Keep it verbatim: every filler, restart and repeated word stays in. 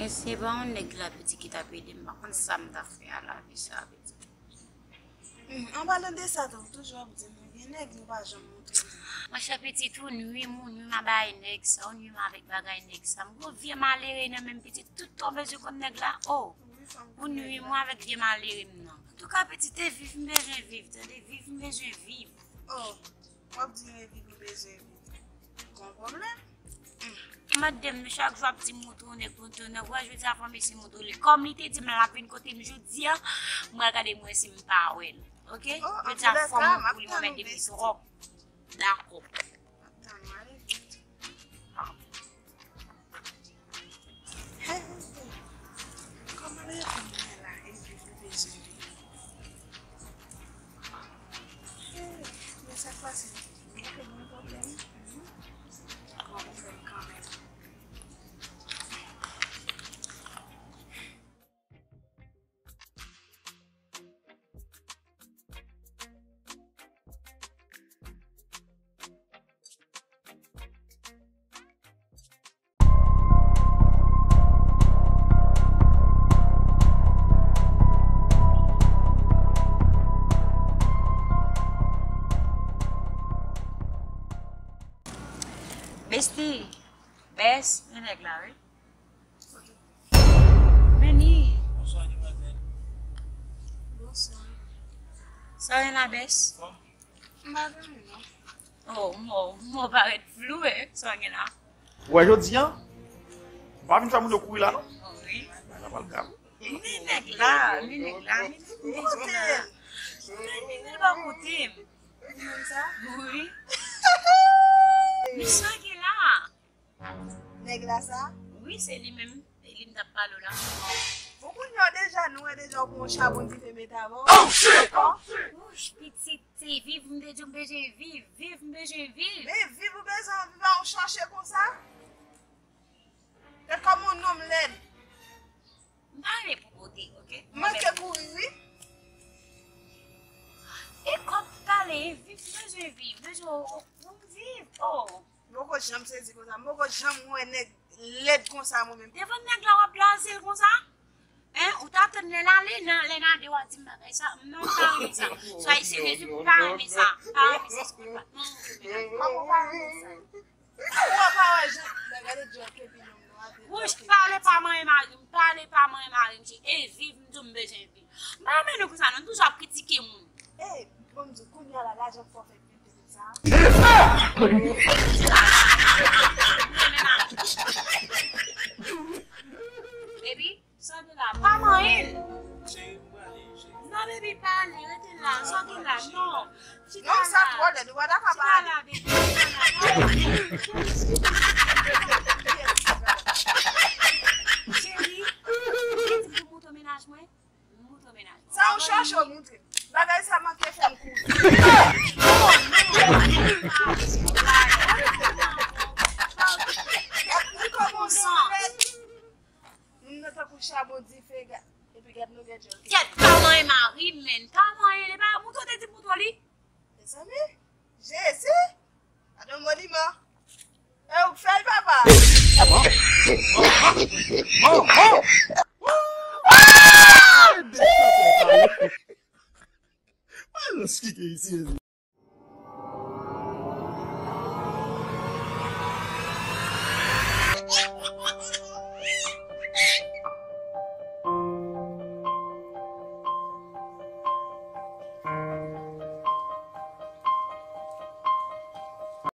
Se pa yon nèg la, piti, ki t ap ede m, m pa konn sa m t ap fè a lavi sa, piti. Hmm, an palan de sa tou, toujou ap di m, gen nèg nou pa janm montre nou. Monchè, piti, ou nwi m, ou nwi m a bagay nèg sa, ou nwi m avèk bagay nèg sa. M gwo vye malere nan menm, piti, tout tan bezwen konn nèg la. Oh, ou nwi m avèk vye malere m nan. Antouka, piti, te viv m bezwen viv, tande, viv m bezwen viv. Oh, w ap di reviv ou bezwen viv. Gon pwoblèm. Hmm. Madanm, chak jou ap di m montre yon nèg, montre yon nèg. Wè, jodi a fò m eseye montre li. Kòm li te di m l ap vin kote m jodi a, m pral gade m wè si m pa wè l. Oke? Oh, jodi a fò m montre li, mwen mèt de li twòp. Dakò. Kòman l ye konn mwen la, epi ou bezwen li? Men sa k pase, nou te gen pwoblèm. Bon, ou fè l kanmenm. Bestie, bès, men nèg la, wi. Men ni. Bonswa, demwazèl. Bonswa. Sa w gen la, bès? M pa gen anyen, non. Oh, mò, mò parèt flou, wi, sa w gen la. Ou wè jodi a, m pa vin fè moun yo kouri la, non. Oh, wi. Bagay la pral grav. Men nèg la, men nèg la, men nèg la. Kote l? Men nèg la pa kote m. Ou menm sa? Wi. Men sa w gen la. Nèg la sa? Wi, se li menm. E li m t ap pale w la. Bon, kounye a deja, nou wè deja ou pran yon chabon dife mete avè w. Oh, shit! Oh, shit! Wouch, pitit, se viv, m te di w m bezwen viv. Viv, m bezwen viv. Men viv ou bezwen viv a yon chache konsa? E kòman yon nonm lèd? M pa renmen pou kote, oke? M manke kouri, wi. E kòm pale, viv, m bezwen viv. Bezwen pou m viv. Oh. M poko janm sezi konsa. M poko janm wè nèg lèd konsa mwen menm. Devan nèg la w ap blaze l konsa? Hein? Ou ta tann lè l ale, nan, lè n ale w ap di m bagay sa. Non, m pa renmen sa. Swa li se rezon m pa renmen sa. M pa renmen sa, se pa. Non, non, non, non. Kòman w pa renmen sa? Ou pa wè jan, men gade djòl kepi nonm nan ate. Wouch, pale pa manyen mari m, pale pa manyen mari m, e viv m di w m bezwen viv. M pa renmen nou konsa non, nou toujou ap kritike moun. Ey, bon m di w, kounye a la, lajan fò fè pil. Baby, sa w gen la, pa manyen l. Non, baby, pa ale, rete la, sa w gen la, non. Chita la. Non, sa twò lèd, ou pa ta ka pa ale. Chita la, baby, chita la. Cheri, ou te di m pou montre w mennaj mwen? Sa ou chache w montre m. Bagay sa manke fè m kouri. Oh, non. Li kòmanse. Moun nan tankou chabon dife, ga-, epi gad nou gen djòl. Kèt, pa manyen mari m, menn. Pa manyen, li pa montre w te di m montre w li. Mezanmi, Jezi, gade yon moniman. E ou k fè l, papa?